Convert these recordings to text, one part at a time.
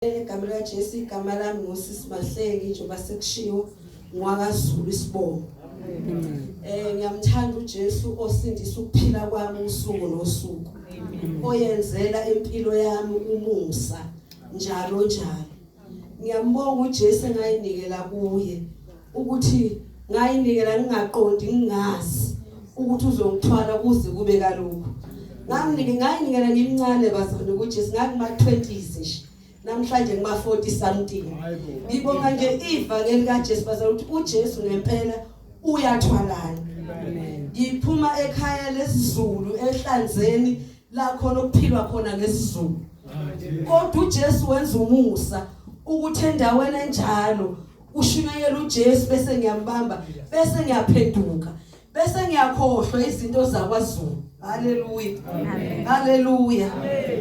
Igama likaJesu, igama lami nguSisi Mahlengi, njengoba sekushiwo ngwakaZulu isibongo. Ngiyamthanda uJesu osindisa ukuphila kwami usuku nosuku. Oyenzela impilo yami umusa njalo njalo. Ngiyambonga uJesu engayinikela kuye ukuthi ngayinikela ngingaqondi, ngingazi ukuthi uzongithwala kuze kube kalokhu. Ngamnike, ngayinikela ngimncane bazalwane kuJesu, ngakuma 20s nje. Namhlanje ngima 40 something. Ngibonga nje ivangeli kaJesu bazalwane, ukuthi uJesu ngempela uyathwalana. Ngiphuma ekhaya lesiZulu ehlanzeni la khona okuphilwa khona ngesiZulu. Kodwa uJesu wenza umusa ukuthi endaweni enjalo ushunyayela uJesu, bese ngiyambamba, bese ngiyaphenduka, bese ngiyakhohlwa izinto zakwaZulu. Haleluya, haleluya.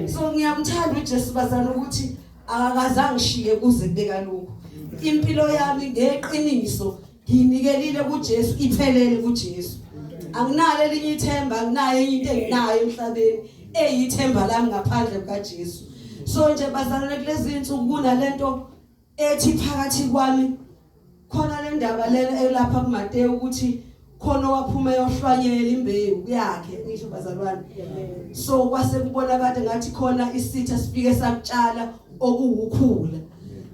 So ngiyamthanda uJesu bazana ukuthi akakaze angishiye kuze kube kalokhu. Impilo yami ngeqiniso ngiyinikelile kuJesu, iphelele kuJesu. Anginalo elinye ithemba, anginayo enye into enginayo emhlabeni eyithemba lami ngaphandle kukaJesu. So nje bazalwane, kulezi insuku kunalento ethi phakathi kwami khona le ndaba lena elapha kuMateyu, ukuthi khona owaphuma eyohlwanyela imbewu yakhe, ngisho bazalwane. So kwase kubona kade ngathi khona isitha sifike sakutshala okuwukhula.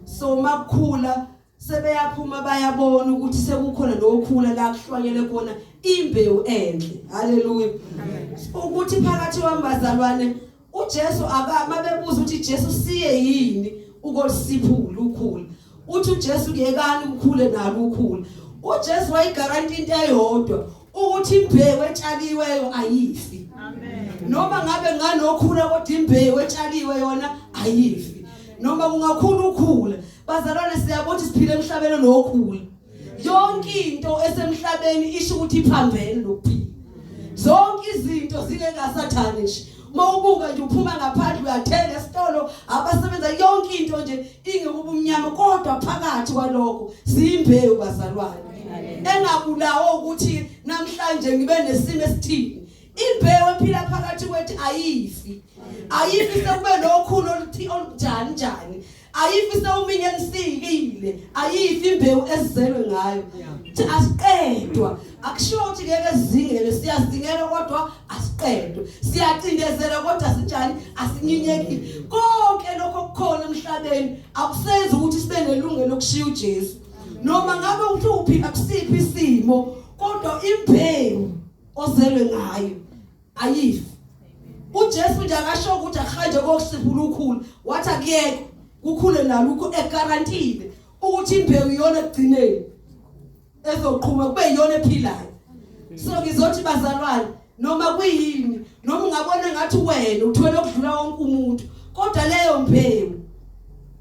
So makukhula sebeyaphuma, bayabona ukuthi sekukhona nokhula la kuhlwanyele khona imbewu enhle. Haleluya. Ukuthi phakathi kwami bazalwane, uJesu akama bebuza ukuthi, "Jesu, siye yini ukolisiphula ukhula?" Uthi uJesu, "Kuyekani ukukhule nalo ukhula." UJesu wayigaranti into eyodwa, ukuthi imbewu etshaliweyo ayifi. Noma ngabe nganokhula, kodwa imbewu etshaliwe yona ayifi, noma kungakhula ukhula. Bazalwane, siyabona ukuthi siphila emhlabeni nokhula. Yonke into esemhlabeni isho ukuthi iphambene nokuphila. Zonke izinto zingengasathane nje. Mawubuka nje, uphuma ngaphandle, uyathenga esitolo, abasebenza, yonke into nje ingekuba umnyama, kodwa phakathi kwalokho siyimbewu bazalwane engabulawo ukuthi namhlanje ngibe nesimo esithini. Imbewu ephila phakathi kwethu ayifi, ayifi sekube nokhulu oluthi olunjani njani, ayifi sewuminye nisikile, ayifi imbewu esizelwe ngayo. Asiqedwa. Akushiwo ukuthi ngeke sizingele, siyazingela, kodwa asiqedwe. Siyacindezela, kodwa sinjani? Asinyinyekile. Konke lokho okukhona emhlabeni akusenzi ukuthi sibe nelungelo lokushiya uJesu, noma ngabe uthi uphila kusiphi isimo, kodwa imbewu ozelwe ngayo ayifi. uJesu nje akasho ukuthi akuhanje kokusiphula ukhulu, wathi akuyeke kukhule nalukho, egarantile ukuthi imbewu iyona ekugcineni ezoqhuma kube iyona ephilayo. So ngizothi bazalwane, noma kuyini, noma ungabona ngathi wena uthwele okudlula wonke umuntu, kodwa leyo mbewu,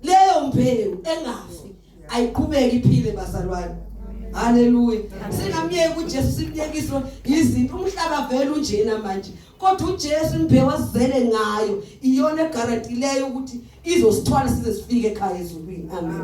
leyo mbewu engafi ayiqhubeki iphile bazalwane. Haleluya. Singamyeki uJesu, simyekiswe izinto. Umhlaba vele unjena manje, kodwa uJesu, imbewu azele ngayo iyona egarantileyo ukuthi izosithwala size sifike ekhaya ezulwini. Amen.